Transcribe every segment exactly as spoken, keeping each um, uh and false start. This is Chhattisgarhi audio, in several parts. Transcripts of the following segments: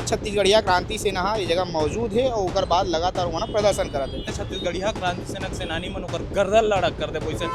छत्तीसगढ़िया क्रांति सेना ह ये जगह मौजूद हे अउ ओकर बाद लगातार ओमन ह प्रदर्शन करत हे। छत्तीसगढ़िया क्रांति सेना के सेनानी मन ओकर गर्दन ला अड़क कर दे, वैसे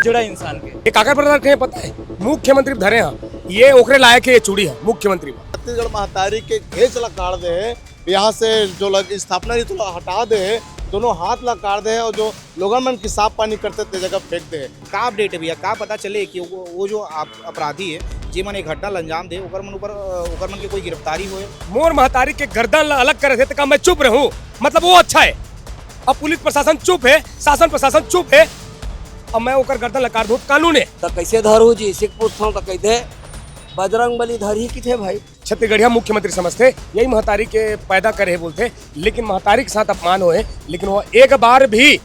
जड़ा इंसान के। ये काकर प्रदर्शन के पता है? मुख्यमंत्री धरे ह, ये ओकरे लायक है, ये चूड़ी ह मुख्यमंत्री बर। छत्तीसगढ़ महतारी के घेंच ला काढ़ दे हे, यहाँ से जो लग स्थापना रही तो हटा दे हे, दोनों हाथ ला काढ़ दे हे अउ जो लोगन मन के साफ पानी करथे ते जगह फेंक दे हे। का अपडेट हे भैया, का पता चले कि वो, वो जो आप अपराधी हे, जे मन ये घटना ला अंजाम दे, ओकर मन ऊपर, अ, ओकर मन के कोई गिरफ्तारी होए? मोर महतारी के गर्दन ला अलग करे थे, त का मैं चुप रहूं? मतलब वो अच्छा है। अब पुलिस प्रशासन चुप है, शासन प्रशासन चुप है, अब मैं ओकर गर्दन ला काट दूं, कानून है। त कैसे धरू जी? सिख पूछथंव त कहिथे, "बजरंग बली धरही किथे भाई।" छत्तीसगढ़िया मुख्यमंत्री समझथे, यही महतारी के पैदा करे हे बोलथे, लेकिन महतारी के साथ अपमान होए, लेकिन वो एक बार भी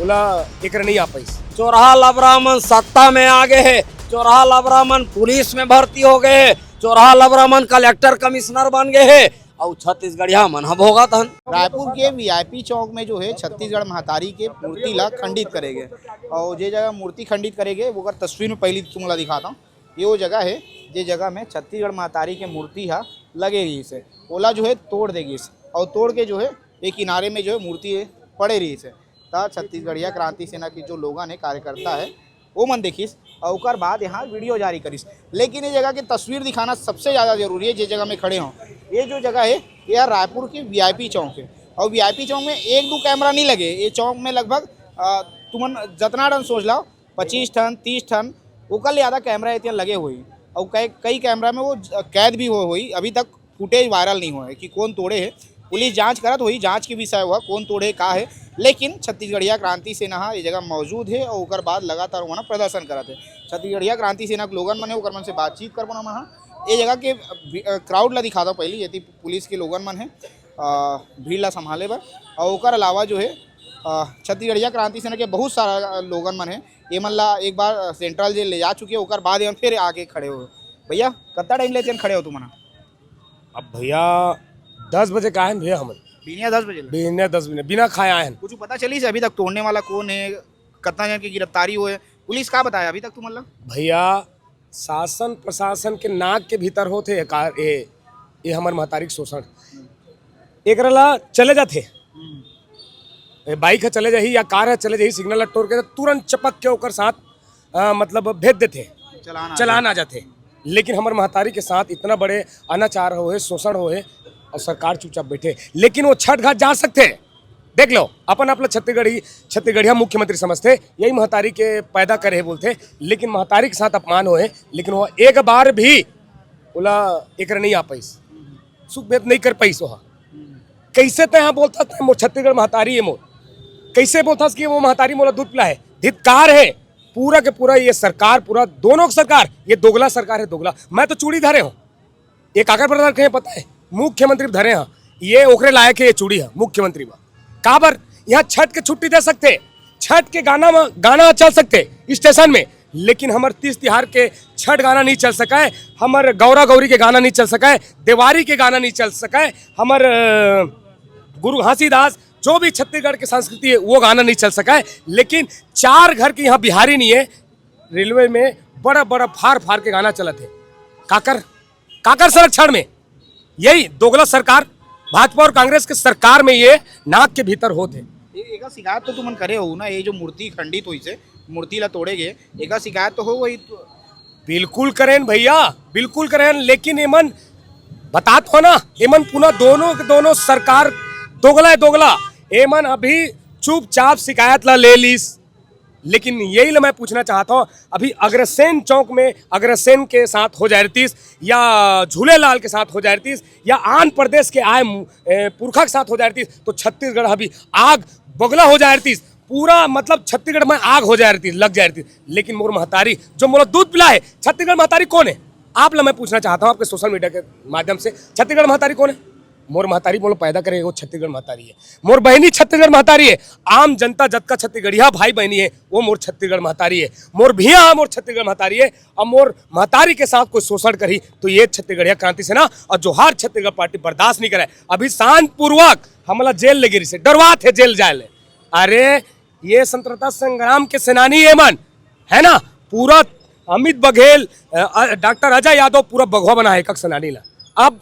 ओला एकरे नहीं आ पाइस। चोरहा लबरा मन सत्ता में आ गए हे, चोरहा लबरा मन पुलिस में भर्ती हो गए हे, चोरहा लबरा मन कलेक्टर कमिश्नर बन गए हे, अउ छत्तीसगढ़िया मन ह भोगत हन। रायपुर के वीआईपी चौक में जो है छत्तीसगढ़ महतारी के मूर्ति ला खंडित करे गए, और जे जगह मूर्ति खंडित करे गए, ओकर तस्वीर में पहली तुमला दिखाता हूँ। ये वो जगह है, जे जगह में छत्तीसगढ़ महतारी के मूर्ति हा लगे रहिस हे, ओला जो है तोड़ दे गिस, और तोड़ के जो है ये किनारे में जो है मूर्ति पड़े रहिस हे। त छत्तीसगढ़िया क्रांति सेना के जो लोगन है, कार्यकर्ता है, वो मन देखिस और ओकर बाद यहाँ वीडियो जारी करिस। लेकिन ये जगह की तस्वीर दिखाना सबसे ज़्यादा जरूरी है, जे जगह में खड़े हों। ये जो जगह है, ये रायपुर की वीआईपी चौक है, और वीआईपी चौक में एक दो कैमरा नहीं लगे। ये चौक में लगभग, अ, तुमन जतना डन सोच लाओ, पच्चीस ठन, तीस ठन, ओकर ले ज़्यादा कैमरा एतिया लगे होही। अउ कई, कई कैमरा में वो ज-, कैद भी हो होही। अभी तक फुटेज वायरल नहीं होए कि कौन तोड़े हे। पुलिस जांच करत होही, जांच के विषय हुआ कौन तोड़े का है। लेकिन छत्तीसगढ़िया क्रांति सेना हा ये जगह मौजूद है और ओकर बाद लगातार ओमन प्रदर्शन करत है। छत्तीसगढ़िया क्रांति सेना के लोगन मन है, ओकर मन से बातचीत करबो ना मैं हा। ये जगह के भि-, अ, क्राउड ला दिखाता हूँ पहली, यदि पुलिस के लोगन मन है, अ, भीड़ ला संभाले बर। और ओकर अलावा जो है, अ, छत्तीसगढ़िया क्रांति सेना के बहुत सारा लोगन मन है, ये मन ला एक बार सेंट्रल जेल ले जा चुके, ओकर बाद ये मन फिर आके खड़े हो। भैया, कत्ता टाइम ले तेन खड़े हो तुमन? अब भैया, दस बजे का आए हैं भैया हमन। बिहनिया दस बजे ले? बिहनिया दस बजे, बिना खाए आए हैं। कुछ पता चलिस अभी तक तोड़ने वाला कौन है, कतना जन की गिरफ्तारी होए, पुलिस का बताया अभी तक तुमन ला? भैया, शासन प्रशासन के नाक के भीतर होथे ये कार-, ये, ये हमर महतारी के शोषण। एकरा ला चले जाथे, हम्म। ए, बाइक ह चले जाही या कार ह चले जाही, सिग्नल ला टोर के, त तुरंत चपक के ओकर साथ, अ, मतलब भेज देथे, चलान आ चलान जाथे। आ जाथे। लेकिन हमर महतारी के साथ इतना बड़े अनाचार होहे, शोषण होहे, और सरकार चुपचाप बैठे। लेकिन वो छठ घाट जा सकथे, देख लो, अपन आप ला छत्तीसगढ़ी, छत्तीसगढ़िया मुख्यमंत्री समझथे, यही महतारी के पैदा करे हे बोलथे, लेकिन महतारी के साथ अपमान होहे, लेकिन वो एक बार भी ओला एकरे नहीं आ पाइस, सुख भेद नहीं कर पाइस। वहाँ कैसे तय यहाँ बोलता था मोर छत्तीसगढ़ महतारी है मोर, कैसे बोलता कि वो महतारी मोला दूध पिला है? धिक्कार है। पूरा के पूरा ये सरकार, पूरा दोनों की सरकार, ये दोगला सरकार है, दोगला। मैं तो चूड़ी धरे हूँ, ये काकर बर धरे हैं पता है? मुख्यमंत्री धरे हैं, ये ओकरे लायक है, ये चूड़ी है मुख्यमंत्री बर। काबर? यहाँ छठ के छुट्टी दे सकथे, छठ के गाना में, गाना चल सकथे स्टेशन में, लेकिन हमर तीज तिहार के छठ गाना नहीं चल सके, हमर गौरा गौरी के गाना नहीं चल सके, देवारी के गाना नहीं चल सके, हमर, अ, गुरु घासीदास जो भी छत्तीसगढ़ के संस्कृति है वो गाना नहीं चल सके। लेकिन चार घर के यहाँ बिहारी नहीं है, रेलवे में बड़ा बड़ा फार फार के गाना चलत है। काकर, काकर संरक्षण में यही दोगला सरकार, भाजपा और कांग्रेस के सरकार में ये नाक के भीतर होत है। ए-, एका शिकायत तो तुमन करे हो ना, ये जो मूर्ति खंडित होइस हे, मूर्ति ला तोड़े गए, एका शिकायत तो हो गई तो। बिल्कुल करेन भैया, बिल्कुल करेन, लेकिन एमन बतात हो ना, एमन पुनः दोनों के दोनों सरकार दोगला है, दोगला। एमन अभी चुपचाप शिकायत ला ले लीस, लेकिन यही ला मैं पूछना चाहता हूँ, अभी अग्रसेन चौक में अग्रसेन के साथ हो जाए रहीतिस, या झूलेलाल के साथ हो जाए रहीतिस, या आंध्र प्रदेश के आए मु-, ए, पुरखा के साथ हो जाए रहीतिस, तो छत्तीसगढ़ अभी आग बगला हो जाए रहीतिस, पूरा मतलब छत्तीसगढ़ में आग हो जाए रहीतिस, लग जाए रहीतिस। लेकिन मोर महतारी जो मोला दूध पिला है, छत्तीसगढ़ महतारी कौन है? आप ला मैं पूछना चाहता हूँ आपके सोशल मीडिया के माध्यम से, छत्तीसगढ़ महतारी कौन है? मोर महतारी मोला पैदा करे, वो छत्तीसगढ़ महतारी है। मोर बहिनी छत्तीसगढ़ महतारी है। आम जनता जतका छत्तीसगढ़िया भाई बहिनी है, वो मोर छत्तीसगढ़ महतारी है। मोर भिया हा मोर छत्तीसगढ़ महतारी है। अब मोर महतारी के साथ कोई शोषण करही, तो ये छत्तीसगढ़िया क्रांति सेना और जोहार छत्तीसगढ़ पार्टी बर्दाश्त नहीं करे। अभी शांतिपूर्वक हमला जेल ले गे रहीस हे, डरवात हे जेल जाए ले। अरे, ये स्वतंत्रता संग्राम के सेनानी ये मन, है ना? पूरा अमित बघेल, अ, अ, डॉक्टर अजय यादव पूरा बघवा बना है एक सेनानी ला। अब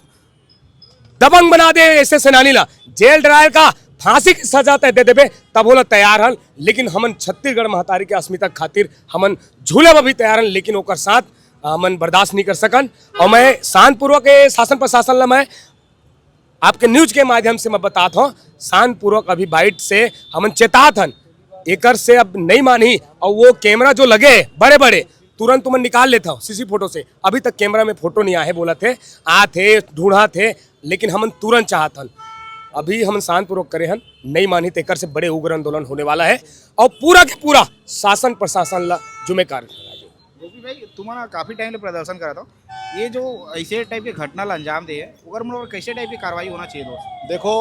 दबंग बना दे ऐसे सेनानी ला, जेल डराए का, फांसी की सजा तय दे देबे, तब होला तैयार हन। लेकिन हमन छत्तीसगढ़ महतारी के अस्मिता खातिर हमन झूले बर भी तैयार हन, लेकिन ओकर साथ हमन बर्दाश्त नहीं कर सकन। और मैं शांतपूर्वक ये शासन प्रशासन ला मैं आपके न्यूज के माध्यम से मैं बतात हूँ, शांतपूर्वक अभी बाइट से हमन चेतात हन, एकर से अब नहीं मानही। और वो कैमरा जो लगे बड़े बड़े, तुरंत तुमन निकाल लेता हो सीसी फोटो से। अभी तक कैमरा में फोटो नहीं आए, बोलत हे आत हे, ढूंढत हे, लेकिन हमन तुरंत चाहत हन। अभी हमन शांतपूर्वक करे हन, नहीं मानही तेकर से बड़े उग्र आंदोलन होने वाला है। और पूरा के पूरा शासन प्रशासन ला जुम्मेदार ठहराए। गोपी भाई, तुमन काफी टाइम ले प्रदर्शन करत हो, ये जो ऐसे टाइप के घटना ला अंजाम दे है, ओकर मन ऊपर कैसे टाइप की कार्रवाई होना चाहिए दोस्त? देखो,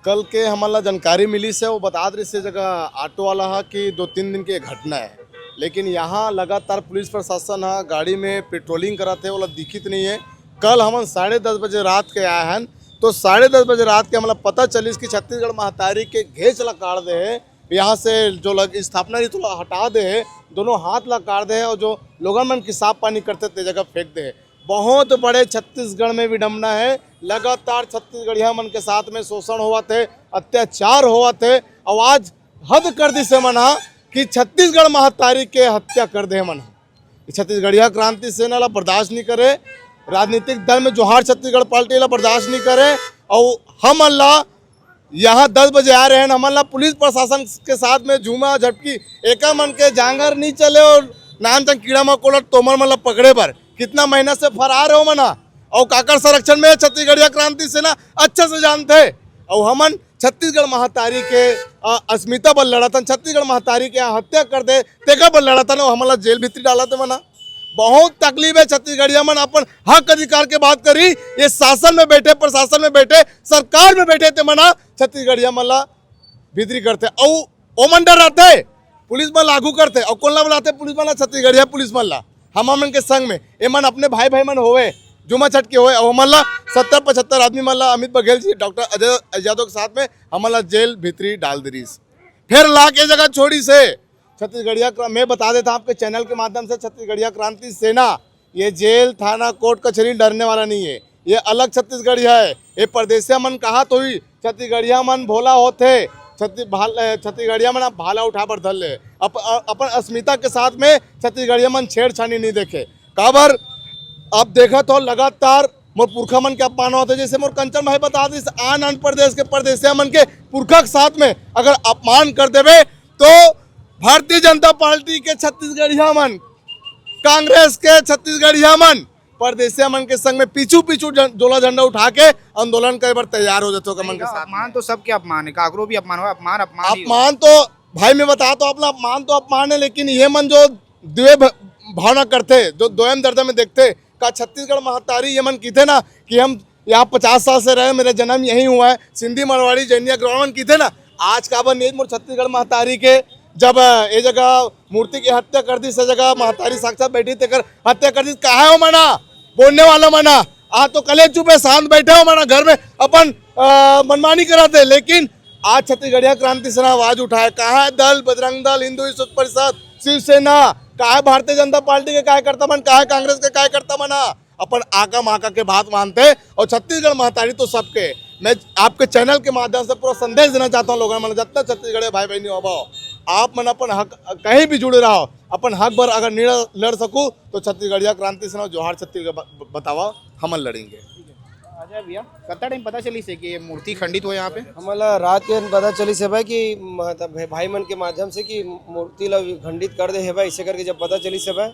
कल के हमन ला जानकारी मिलिस हे, वो बतात रहिस हे जगह ऑटो वाला हा कि दो तीन दिन के घटना है, लेकिन यहाँ लगातार पुलिस प्रशासन हा गाड़ी में पेट्रोलिंग करत हे, ओला दिखित नहीं है। कल हमन साढ़े दस बजे रात के आए हन, तो साढ़े दस बजे रात के हमला पता चलिस कि छत्तीसगढ़ महतारी के घेंच ला काट दे हे, यहाँ से जो लग स्थापना रहिस ओला हटा दे हे, दोनों हाथ ला काट दे हे और जो लोगन मन के साफ पानी करथे ते जगह फेंक दे हे। बहुत बड़े छत्तीसगढ़ में विडम्बना है, लगातार छत्तीसगढ़िया मन के साथ में शोषण होवत हे, अत्याचार होवत हे। और आज हद कर दिस हे मन हा कि छत्तीसगढ़ महतारी के हत्या कर दे हे मन हा। ये छत्तीसगढ़िया क्रांति सेना ला बर्दाश्त नहीं करे, राजनीतिक दल में जोहार छत्तीसगढ़ पार्टी ला बर्दाश्त नहीं करे। और हमन ला यहाँ दस बजे आ रहे हैं, हमन ला पुलिस प्रशासन के साथ में झूमा झटकी, एकर मन के जांगर नहीं चले और नानचन कीड़ा मकोड़ा तोमर मन ला पकड़े बर कितना महीना से फरार हो मना। और काकर संरक्षण में छत्तीसगढ़िया क्रांति सेना अच्छे से जानते हैं। और हमन छत्तीसगढ़ महतारी के अ, अस्मिता बर लड़तन, छत्तीसगढ़ महतारी के यहाँ हत्या कर दे तेकर बर लड़तन, और हमन ला जेल भीतरी डालत हे मना। बहुत तकलीफ है, छत्तीसगढ़िया मन अपन हक अधिकार के बात करी, ये शासन में बैठे, प्रशासन में बैठे, सरकार में बैठे ते मना छत्तीसगढ़िया मन ला भीतरी करथे। अउ ओमन डर रहथे, पुलिस मन लागू करथे, अउ कोन ला बुलाथे पुलिस मन ला? छत्तीसगढ़िया पुलिस मन ला। हम मन के संग में एमन अपने भाई भाई मन होवे, जुमा छटके होवे, अउ हमन ला सत्तर पचहत्तर आदमी मन ला अमित बघेल जी, डॉक्टर अजय यादव के साथ में हमन ला जेल भीतरी डाल दे रहिस। फिर ला के जगह छोड़ी से छत्तीसगढ़िया क्रा-, मैं बता देता हूँ आपके चैनल के माध्यम से, छत्तीसगढ़िया क्रांति सेना ये जेल, थाना, कोर्ट कचहरी डरने वाला नहीं है। ये अलग छत्तीसगढ़िया है। ये परदेसिया मन कहा तो ही छत्तीसगढ़िया मन भोला होथे, छत्ती-, भाल-, ए, छत्तीसगढ़िया मन अब भाला उठा बर धर ले। अप-, अ-, अपन अस्मिता के साथ में छत्तीसगढ़िया मन छेड़छानी नहीं देखे। काबर अब देखत हो लगातार मोर पुरखा मन के अपमान होथे, जैसे मोर कंचन भाई बता दिस, आन आन प्रदेश के परदेसिया मन के पुरखा के साथ में अगर अपमान कर देवे तो भारतीय जनता पार्टी के छत्तीसगढ़िया मन, कांग्रेस के छत्तीसगढ़िया मन परदेसिया मन के संग में पीछू पीछू जन-, जोला झंडा उठा के आंदोलन करे बर तैयार हो जाथे ओकर मन के साथ अपमान तो सबके अपमान है, काकरो भी अपमान हो, अपमान ही हो। अपमान तो भाई मैं बता तो अपना अपमान तो अपमान है, लेकिन ये मन जो द्वे भ-, भावना करथे, जो दोयम दर्जा में देखथे, का छत्तीसगढ़ महतारी ये मन किथे ना कि हम यहाँ पचास साल से रहे, मेरा जन्म यहीं हुआ है, सिंधी मरवाड़ी जैनिया ग्रामीण किथे ना, आज काबर नहीं मोर छत्तीसगढ़ महतारी के जब अ, ये जगह मूर्ति की हत्या कर दी, से जगह महतारी साक्षात बैठी तेकर हत्या कर दी, कहा हो मना बोलने वाला मना? आज तो कले चुप है, शांत बैठे हो मना, घर में अपन अ, मनमानी कराते, लेकिन आज छत्तीसगढ़िया क्रांति सेना आवाज उठाए, कहाँ है दल, बजरंग दल, हिंदू विश्व परिषद, शिवसेना, कहाँ है भारतीय जनता पार्टी के कार्यकर्ता मन, कहाँ है कांग्रेस के कार्यकर्ता मन? अपन आका माका के बात मानते और छत्तीसगढ़ महतारी तो सबके। मैं आपके चैनल के माध्यम से पूरा संदेश देना चाहता हूँ लोगों मन, जतना छत्तीसगढ़ भाई बहनी हो, आप मन अपन हक कहीं भी जुड़े रहो, अपन हक बर अगर नहीं लड़ सकू तो छत्तीसगढ़िया क्रांति सेना जोहार छत्तीसगढ़ ब-, बतावा, हमन लड़ेंगे। अच्छा भैया, कत्ता टाइम पता चलिस हे कि ये मूर्ति खंडित हो यहाँ पे? हमला रात के पता चलिस हे भाई कि मतलब हे भाई मन के माध्यम से कि मूर्ति ला खंडित कर दे हे भाई, ऐसे करके जब पता चलिस हे भाई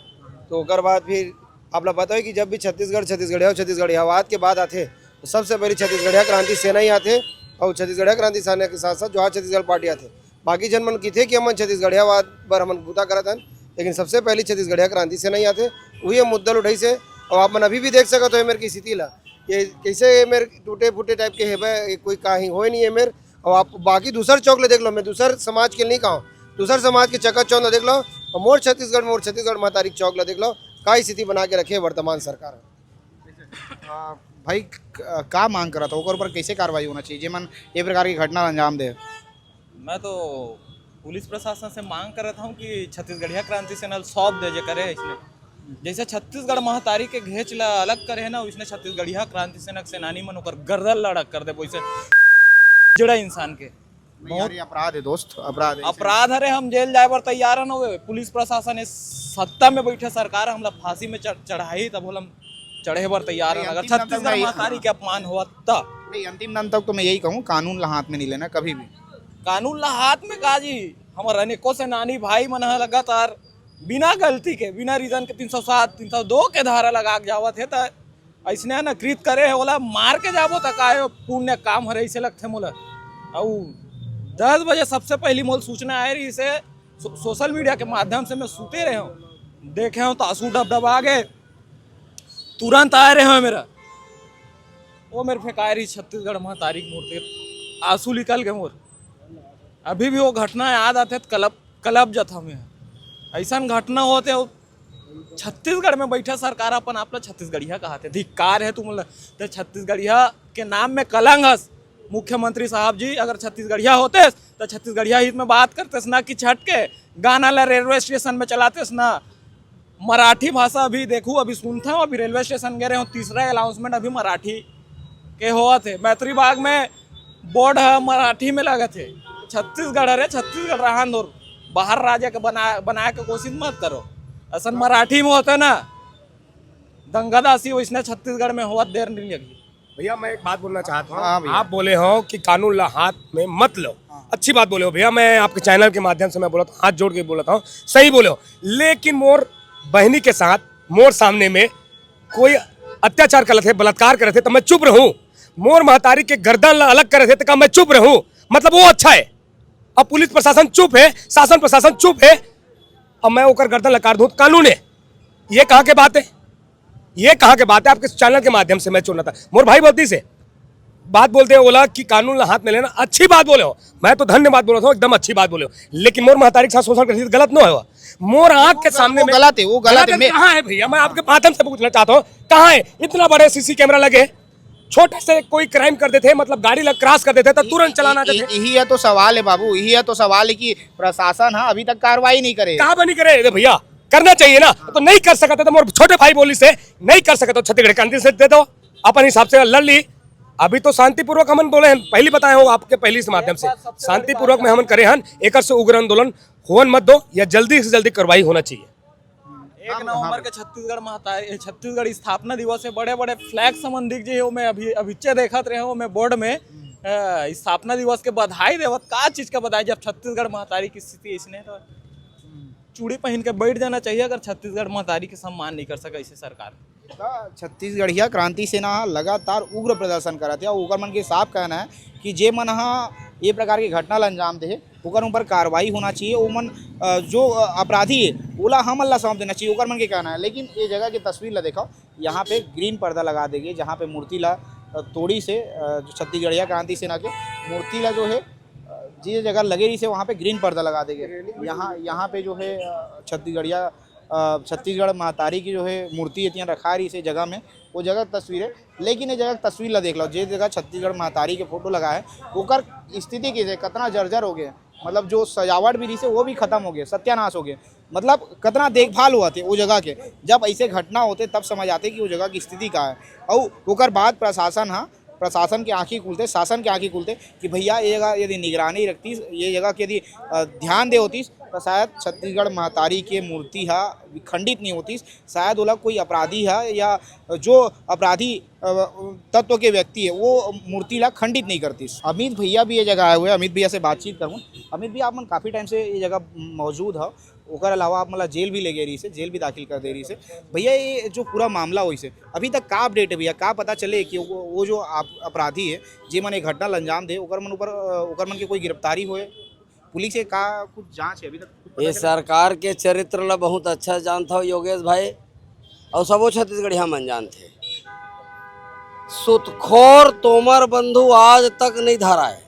तो ओकर बाद फिर आप ला पता है कि जब भी छत्तीसगढ़ छत्तीसगढ़िया और छत्तीसगढ़ियावाद के बात आथे तो सबसे पहले छत्तीसगढ़िया क्रांति सेना ही आथे और छत्तीसगढ़िया क्रांति सेना के साथ साथ जोहार छत्तीसगढ़ पार्टी आथे। बाकी झन मन किथे कि हमन छत्तीसगढ़ियावाद बर हमन बूता करत हन, लेकिन सबसे पहली छत्तीसगढ़िया क्रांति सेना ही आथे, वही ये मुद्दा ल उठाइस हे। और आप मन अभी भी देख सकत हो एमेर की स्थिति ला, ये कैसे एमेर टूटे फूटे टाइप के हेबे, ये कोई काही होए नहीं एमेर। और आप बाकी दूसर चौक ले देख लो, मैं दूसर समाज के नहीं कहूँ, दूसर समाज के चकाचौंध देख लो, और मोर छत्तीसगढ़, मोर छत्तीसगढ़ महतारी चौक ला देख लो, का स्थिति बना के रखे वर्तमान सरकार। आ, भाई क-, का मांग करत हो, ओकर ऊपर कैसे कार्रवाई होना चाहिए जेमन ये प्रकार की घटना अंजाम दे? मैं तो पुलिस प्रशासन से मांग करत हूँ कि छत्तीसगढ़िया क्रांति सेना ल सौंप दे जे करे इसने। जैसे छत्तीसगढ़ महतारी के घेच ला अलग करे है ना, वैसने छत्तीसगढ़िया क्रांति सेना के सेनानी मन ओकर गर्दन ला अलग कर देबो, वैसे जड़ा इंसान के। नहीं यार, ये अपराध है दोस्त, अपराध है। अपराध हरे, हम जेल जाए बर तैयार हन। पुलिस प्रशासन, ये सत्ता में बैठे सरकार हमला फांसी में चढ़-, चढ़ाही, तब हम चढ़े बर तैयार हन, अगर छत्तीसगढ़ महतारी के अपमान होवत त। नहीं, अंतिम दम तक तो मैं यही कहूँ, कानून ला हाथ में नहीं लेना कभी भी। कानून ला हाथ में का जी, हमर अनेकों सेनानी भाई मन ह लगातार बिना गलती के, बिना रीजन के तीन सौ सात, तीन सौ दो के धारा लगा के जावत हे, त अइसने न कृत करे हे, ओला मार के जाबो त का हे, पुण्य काम हरे, अइसे लगथे मोला। अउ दस बजे सबसे पहली मोला सूचना आए रहिस हे, सो-, सोशल मीडिया के माध्यम से मैं सुते रहे हूँ, देखे हूँ त आंसू डबडबा गे, तुरंत आए रहे हूँ मेरा, वो मेरे फेंकाए रही छत्तीसगढ़ महतारी के मूर्ति, आंसू निकल गए मोर। अभी भी वो घटना याद आथे त कलप, कलप जात हमें। ऐसन घटना होते हो, छत्तीसगढ़ में बैठा सरकार अपन आप ला छत्तीसगढ़िया कहाथे, धिक्कार है तुम ला। ते छत्तीसगढ़िया के नाम में कलंक हस। मुख्यमंत्री साहब जी अगर छत्तीसगढ़िया होते त छत्तीसगढ़िया हित में बात करते ना कि छठ के गाना ला रेलवे स्टेशन में चलाते ना। मराठी भाषा अभी देखू, अभी सुनता हूँ, अभी रेलवे स्टेशन गए रहे हूँ, तीसरा अनाउंसमेंट अभी मराठी के होवत हे। मैत्री बाग में बोर्ड ह मराठी में लगत हे। छत्तीसगढ़ हरे, छत्तीसगढ़ रहन दो, बाहर राज्य के बना, बनाए के कोशिश मत करो। असन मराठी में होते ना, दंगादासी वैसने छत्तीसगढ़ में होवत देर नहीं लगी। भैया, मैं एक बात बोलना चाहता हूँ। हाँ भैया। आप बोले हो कि कानून ला हाथ में मत लो। हाँ। अच्छी बात बोले हो भैया, मैं आपके चैनल के माध्यम से मैं बोला था, हाथ जोड़ के बोला था, सही बोले हो। लेकिन मोर बहनी के साथ मोर सामने में कोई अत्याचार करत हे, बलात्कार करत हे, तो मैं चुप रहूं? मोर महतारी के गर्दन ला अलग करत हे, तो का मैं चुप रहूं? मतलब वो अच्छा है। अब पुलिस प्रशासन चुप है, शासन प्रशासन चुप है, अब मैं ओकर गर्दन ला काट दूं, तो कानून है? ये कहाँ के बात है? ये कहाँ के बात है? आपके चैनल के माध्यम से मैं चुनना था। मोर भाई बोलती से बात बोलते हैं, बोला कि कानून ला हाथ में लेना, अच्छी बात बोले हो, मैं तो धन्यवाद बोलत हूँ, एकदम अच्छी बात बोले हो। लेकिन मोर महतारी के साथ शोषण करती तो गलत न हो। मोर आंख के सामने वो में गलत है, वो गलत है। मैं कहाँ है भैया? मैं आपके माध्यम से पूछना चाहता हूँ, कहाँ है? इतना बड़े सीसी कैमरा लगे, छोटे से कोई क्राइम कर देते, मतलब गाड़ी लग क्रॉस कर देते तो तुरंत चलाना इ-, इ-, देते। यही है तो सवाल है बाबू, यही है तो सवाल है कि प्रशासन, हाँ, अभी तक कार्रवाई नहीं करे। कहाँ बनी करे? अरे भैया, करना चाहिए ना, तो नहीं कर सकते तो मोर छोटे भाई बोली से नहीं कर सकते तो छत्तीसगढ़ के अंदर से दे दो, अपन हिसाब से लड़ ली। अभी तो शांतिपूर्वक हमन बोले हैं, पहली बताए हो आपके पहली से माध्यम से, शांतिपूर्वक में हमन करे हन, एकर से उग्र आंदोलन होवन मत दो, या जल्दी से जल्दी कार्रवाई होना चाहिए। एक हाँ, नवंबर हाँ। के छत्तीसगढ़ महतारी, छत्तीसगढ़ स्थापना दिवस है, बड़े बड़े फ्लैग समन दिख जे, मैं अभी अभिच्चे देखत रहे हूँ मैं बोर्ड में, हम्म। अ, स्थापना दिवस के बधाई देवत, का चीज का बधाई, जब छत्तीसगढ़ महतारी की स्थिति इसने तो हम्म। चूड़ी पहन के बैठ जाना चाहिए अगर छत्तीसगढ़ महतारी के सम्मान नहीं कर सके ऐसे सरकार। त छत्तीसगढ़िया क्रांति सेना ह लगातार उग्र प्रदर्शन करत हे अउ ओकर मन के साफ कहना है कि जे मन ह ये प्रकार के घटना ल अंजाम दे हे, ओकर ऊपर कार्रवाई होना चाहिए। ओमन, अ, जो, अ, अपराधी हे, ओला हमन ला सौंप देना चाहिए, ओकर मन के कहना है। लेकिन ये जगह के तस्वीर ला देखो, यहाँ पे ग्रीन पर्दा लगा दे गे, जहाँ पे मूर्ति ला, अ, तोड़ी से, अ, जो छत्तीसगढ़िया क्रांति सेना के मूर्ति ला जो है, अ, जे जगह लगे रही से वहाँ पे ग्रीन पर्दा लगा दे गे। यहाँ, यहाँ पे जो है, अ, छत्तीसगढ़िया अ, छत्तीसगढ़ महतारी की जो है मूर्ति इतना रखा रही इसे जगह में, वो जगह की तस्वीर है। लेकिन ये जगह की तस्वीर ला देख लो, जे जगह छत्तीसगढ़ महतारी के फोटो लगा है, ओकर स्थिति की है, कितना जर्जर हो गए, मतलब जो सजावट भी रही से वो भी खत्म हो गए, सत्यानाश हो गए। मतलब कितना देखभाल हुआ थे वो जगह के। जब ऐसे घटना होते तब समझ आते कि वो जगह की स्थिति का है। और ओकर बाद प्रशासन, हाँ, प्रशासन के आँखी खुलते, शासन के आँखी खुलते कि भैया ये जगह यदि निगरानी रखतीस, ये जगह के यदि, अ, ध्यान दे होतीस, तो शायद छत्तीसगढ़ महतारी के मूर्ति हा खंडित नहीं होतीस। शायद ओला कोई अपराधी है या जो अपराधी, अ, तत्व के व्यक्ति है, वो मूर्ति ला खंडित नहीं करतीस। अमित भैया भी ये जगह आए हुए हैं, अमित भैया से बातचीत करूँ। अमित भैया, आप मन काफ़ी टाइम से ये जगह मौजूद हो, ओकर अलावा आप मन ला जेल भी ले गए रही से, जेल भी दाखिल कर दे रही से। भैया, ये जो पूरा मामला होइस हे, अभी तक का अपडेट है भैया? का पता चले कि वो, वो जो आप, अपराधी है, जे मन ये घटना ला अंजाम दे, ओकर मन ऊपर, अ, ओकर मन के कोई गिरफ्तारी होए? पुलिस के का कुछ जांच है अभी तक? कुछ पता ये चला? सरकार के चरित्र ला बहुत अच्छा जानत हो योगेश भाई, और सबो छत्तीसगढ़िया मन जानते। सुतखोर तोमर बंधु आज तक नहीं धरा है।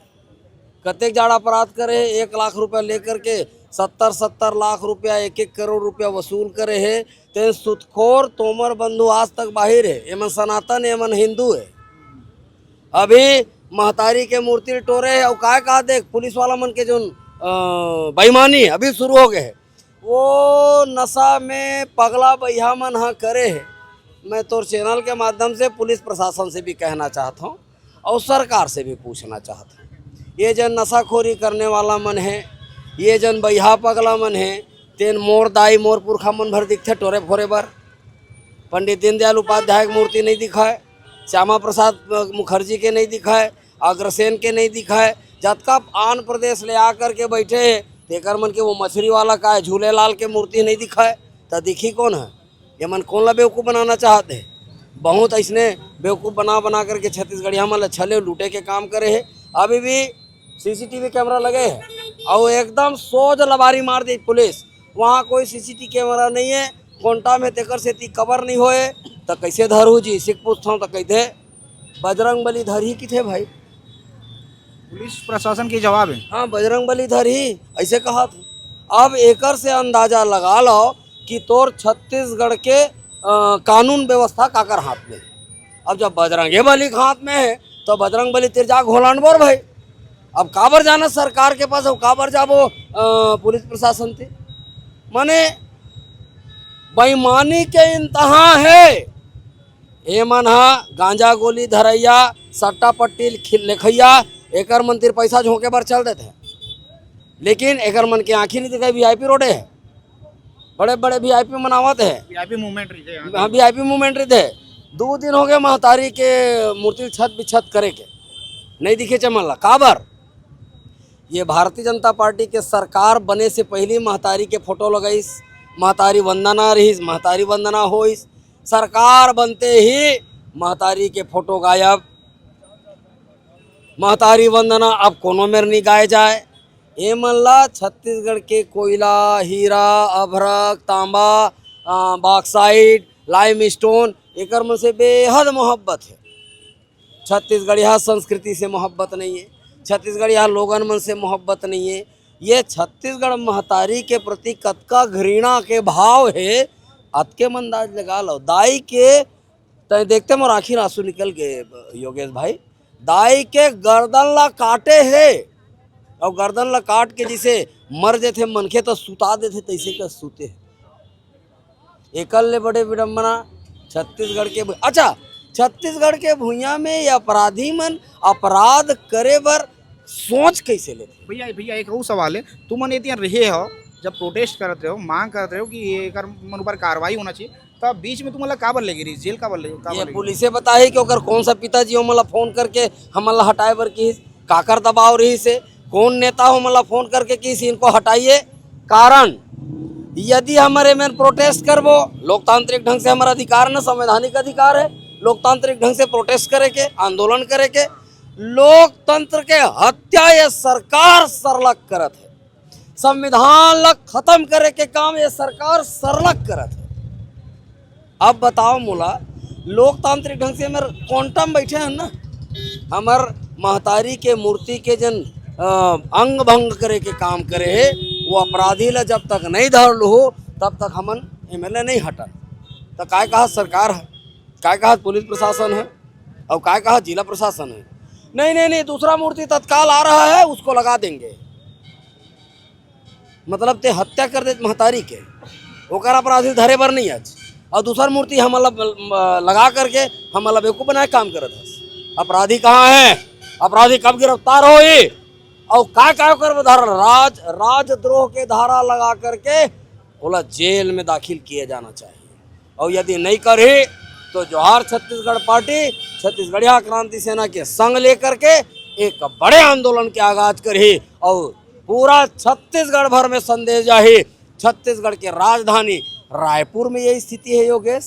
कतेक जाड़ा अपराध करे हे, एक लाख रुपया लेकर के सत्तर सत्तर लाख रुपया, एक एक करोड़ रुपया वसूल करे हे। ते सुतखोर तोमर बंधु आज तक बाहिर हे। एमन सनातन, एमन हिंदू हे। अभी महतारी के मूर्ति ल टोरे हे, अउ काय का देख, पुलिस वाला मन के जोन, अ, बेईमानी अभी शुरू हो गए हे। वो नशा में पगला बइहा मन ह करे हे। मैं तोर चैनल के माध्यम से पुलिस प्रशासन से भी कहना चाहत हूँ और सरकार से भी पूछना चाहत हूँ, ये जन नशाखोरी करने वाला मन है, ये जन बइहा पगला मन है, तेन मोर दाई मोर पुरखा मन भर दिखथे टोरे फोरे बर। पंडित दीनदयाल उपाध्याय के मूर्ति नहीं दिखाए, श्यामा प्रसाद मुखर्जी के नहीं दिखाए, अग्रसेन के नहीं दिखाए, जतका आन प्रदेश ले आ करके बैठे हे, तेकर मन के वो मछरी वाला काय झूलेलाल के मूर्ति नहीं दिखाए, त दिखी कौन है? ये मन कौन ला बेवकूफ बनाना चाहते हैं? बहुत ऐसने बेवकूफ बना बना करके छत्तीसगढ़िया मन ला छले लूटे के काम करे हे। अभी भी सीसीटीवी कैमरा लगे है और एकदम सोझ लबारी मार दी पुलिस। वहाँ कोई सीसीटीवी कैमरा नहीं है, कोंटा में तेकर सेती कवर नहीं होए, त कैसे धरू जी? सिख पूछता हूँ त कहते बजरंग बली धरही किथे भाई? पुलिस प्रशासन के जवाब है। हाँ, बजरंग बली धरही, ऐसे कहा था। अब एकर से अंदाजा लगा लो कि तोर छत्तीसगढ़ के अ, कानून व्यवस्था काकर हाथ में है। अब जब बजरंगे बली के हाथ में है, तो बजरंग बली तिर जा घोलान बोर भाई। अब काबर जाना सरकार के पास, अब काबर जाबो अ, पुलिस प्रशासन ते? माने बेईमानी के इंतहा है। ए मन हा गांजा गोली धरैया, सट्टा पट्टी खि-, लेखैया, एकर मन तिर पैसा झोंके बर चल देथे, लेकिन एकर मन के आंखी नहीं दिखाई, वीआईपी रोडे है। बड़े बड़े वीआईपी मनावत है। वीआईपी मूवमेंट रहिथे यहाँ। हाँ, वीआईपी मूवमेंट रहिथे। दो दिन हो गए महतारी के मूर्ति छत बिछत करे के, नहीं दिखे चमन ला। काबर? ये भारतीय जनता पार्टी के सरकार बने से पहली महतारी के फोटो लगाइस, महतारी वंदना रहिस, महतारी वंदना होइस। सरकार बनते ही महतारी के फोटो गायब, महतारी वंदना अब कोनो मेर नहीं गाए जाए। ए मन ला छत्तीसगढ़ के कोयला, हीरा, अभ्रक, तांबा, अ, बॉक्साइट, लाइमस्टोन, एकर मन से बेहद मोहब्बत है। छत्तीसगढ़िया संस्कृति से मोहब्बत नहीं है, छत्तीसगढ़िया लोगन मन से मोहब्बत नहीं है। ये छत्तीसगढ़ महतारी के प्रति कतका घृणा के भाव है, अतके मन अंदाज लगा लो। दाई के तय देखते मोर आँखी आंसू निकल गए योगेश भाई। दाई के गर्दन ला काटे हे, और गर्दन ला काट के जिसे मर जेथे मनखे तो सुता देथे, तैसे के सुते हे। एकर ले बड़े विडंबना छत्तीसगढ़ के भु-, अच्छा, छत्तीसगढ़ के भुइयां में ये अपराधी मन अपराध करे बर सोच कैसे लेथे? भैया, भैया, एक और सवाल है, तुमन ये रहे हो, जब प्रोटेस्ट करत रहे हो, मांग करत रहे हो कि ये एकर मन ऊपर कार्रवाई होना चाहिए, तब बीच में तुमन ला काबर लेगे रहिस, जेल काबर ले, काबर ये लेगे? पुलिसे बताही कि ओकर कौन सा पिताजी ओमन ला फोन करके हमन ला हटाए बर किहिस, काकर दबाव रहिस हे, कौन नेता ओमन ला फोन करके किहिस इनको हटाइए। कारण यदि हमर एमन प्रोटेस्ट करबो, लोकतांत्रिक ढंग से हमर अधिकार न, संवैधानिक अधिकार है लोकतांत्रिक ढंग से प्रोटेस्ट करे के, आंदोलन करे के। लोकतंत्र के हत्या ये सरकार सरलग करत है। संविधान ला खत्म करे के काम ये सरकार सरलग करत है। अब बताओ मोला, लोकतांत्रिक ढंग से हमर कोंटा म बैठे हन ना, हमर महतारी के मूर्ति के जन, अ, अंग भंग करे के काम करे हे, वो अपराधी ला जब तक नहीं धर लुहू, तब तक हमन एमएलए नहीं हटन। तो काय कहा सरकार है, काय कहा पुलिस प्रशासन है, और काय कहा जिला प्रशासन है? नहीं, नहीं, नहीं, दूसरा मूर्ति तत्काल आ रहा है, उसको लगा देंगे। मतलब ते हत्या कर देत महतारी के, ओकर अपराधी धरे बर नहीं आज, और दूसर मूर्ति हमन ला, म-, लगा करके हमन ला बेवकूफ बनाए काम करत हस। अपराधी कहाँ है? अपराधी कब गिरफ्तार होई? और काय काय ओकर में धारा, राज, राजद्रोह के धारा लगा करके ओला जेल में दाखिल किया जाना चाहिए। और यदि नहीं करही तो जोहार छत्तीसगढ़ पार्टी, छत्तीसगढ़िया क्रांति सेना के संग लेकर के एक बड़े आंदोलन के आगाज करही और पूरा छत्तीसगढ़ भर में संदेश जाही। छत्तीसगढ़ के राजधानी रायपुर में यही स्थिति है योगेश,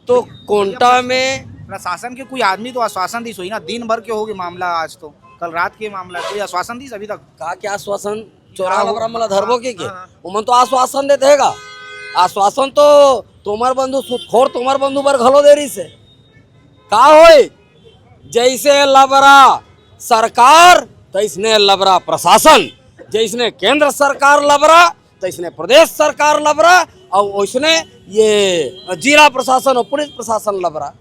तो कोंटा में प्रशासन के कोई आदमी तो आश्वासन दिस होही ना, दिन भर के होगे मामला, आज तो कल रात के मामला, कोई आश्वासन दिस अभी तक? का क्या आश्वासन? चोरहा लबरा मन ला धरबो के, के? हाँ, हाँ। ओमन तो आश्वासन देते हे गा। आश्वासन तो तोमर बंधु सुतखोर तोमर बंधु बर घलो दे रहिस हे। का होय? जैसे लबरा सरकार, तैसने लबरा प्रशासन। जैसने केंद्र सरकार लबरा, तैसने प्रदेश सरकार लबरा, और वैसने ये जिला प्रशासन और पुलिस प्रशासन लबरा।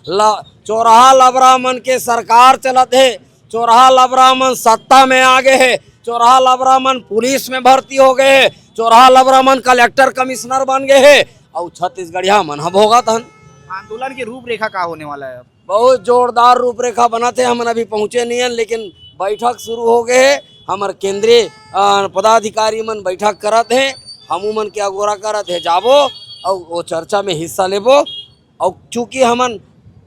ल-, चोरहा लबरा मन के सरकार चलत हे, चोरहा लबरा मन सत्ता में आ गए हे, चोरहा लबरा मन पुलिस में भर्ती हो गए हे, चोरहा लबरा मन कलेक्टर कमिश्नर बन गए हे, अउ छत्तीसगढ़िया मन ह भोगत हन। आंदोलन के रूपरेखा का होने वाला है अब? बहुत जोरदार रूपरेखा बनत हे। हमन अभी पहुंचे नहीं हन, लेकिन बैठक शुरू हो गए हे। हमर केंद्रीय, अ, पदाधिकारी मन बैठक करत हे, हमू मन के अगोरा करत हे, जाबो अउ वो चर्चा में हिस्सा लेबो। अउ चूंकि हमन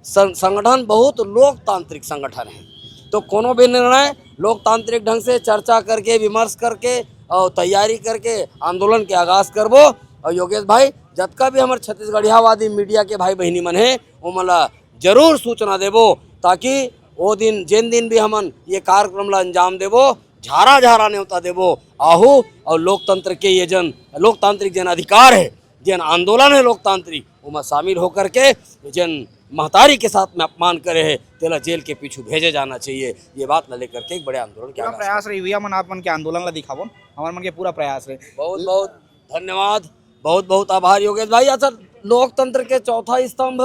सं-, संगठन बहुत लोकतांत्रिक संगठन है, तो कोनो भी निर्णय लोकतांत्रिक ढंग से चर्चा करके, विमर्श करके अउ तैयारी करके आंदोलन के आगाज करबो। अउ योगेश भाई, जतका भी हमर छत्तीसगढ़ियावादी मीडिया के भाई बहिनी मन हे, ओमन ला जरूर सूचना देबो, ताकि वो दिन, जेन दिन भी हमन ये कार्यक्रम ला अंजाम देबो, झारा झारा नेवता देबो, आहू अउ लोकतंत्र के ये जन, लोकतांत्रिक जन अधिकार है, जेन आंदोलन है लोकतांत्रिक, ओमा शामिल होकर के जेन महतारी के साथ में अपमान करे है, तेला जेल के पीछू भेजे जाना चाहिए। ये बात ला लेकर के एक बड़े आंदोलन के पूरा आगाज प्रयास रही भैया, मन आप मन के आंदोलन ला दिखावन, हमर मन के पूरा प्रयास रहे। बहुत बहुत धन्यवाद, बहुत बहुत आभार योगेश भाई। अच्छा, लोकतंत्र के चौथा स्तंभ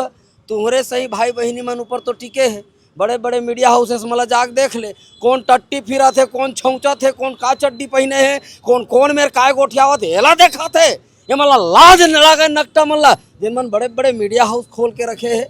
तुहरे सही भाई बहिनी मन ऊपर तो टिके है। बड़े बड़े मीडिया हाउसेस मन ला जाके देख ले, कौन टट्टी फिरत हे, कौन छौंचत हे, कौन का चड्डी पहिने हे, कौन कौन मेर काय गोठियावत हे, एला देखात हे। ये मन ला लाज न लागे नकटा मन ला, जेन मन बड़े बड़े मीडिया हाउस खोल के रखे हे।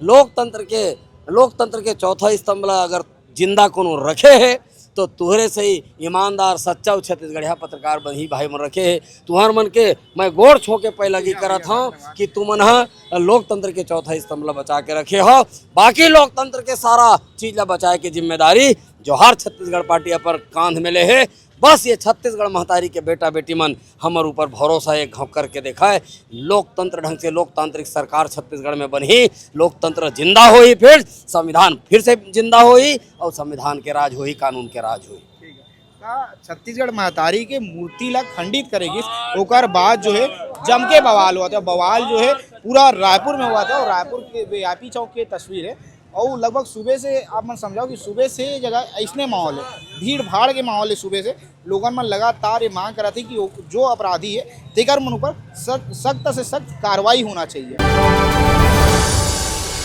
लोकतंत्र के, लोकतंत्र के चौथा स्तंभ ला अगर जिंदा कोनो रखे हे, तो तुहरे सही ईमानदार, सच्चा अउ छत्तीसगढ़िया पत्रकार बनही भाई मन रखे हे। तुहर मन के मैं गोड़ छो के पैलगी करत हूँ कि तुमन ह लोकतंत्र के चौथा स्तंभ ला बचा के रखे हो। बाकी लोकतंत्र के सारा चीज ला बचाए के जिम्मेदारी जोहार छत्तीसगढ़ पार्टी अपन कांध में ले हे। बस ये छत्तीसगढ़ महतारी के बेटा बेटी मन हमर ऊपर भरोसा एक घांव करके देखाए। लोकतंत्र ढंग से लोकतांत्रिक सरकार छत्तीसगढ़ में बनही, लोकतंत्र जिंदा होही, फिर संविधान फिर से जिंदा होही अउ संविधान के राज होही, कानून के राज होही। ठीक है। का छत्तीसगढ़ महतारी के मूर्ति ला खंडित करे गिस, ओकर बाद जो है जम के बवाल हुआ था। बवाल जो है पूरा रायपुर में हुआ था और रायपुर के वीआईपी चौक की तस्वीर है। और लगभग सुबह से आप मन समझाओ कि सुबह से ये जगह ऐसने माहौल है, भीड़ भाड़ के माहौल है। सुबह से लोगन मन लगातार ये मांग करत हे कि वो जो अपराधी है तेकर मन ऊपर सख्त, सख्त से सख्त कार्रवाई होना चाहिए।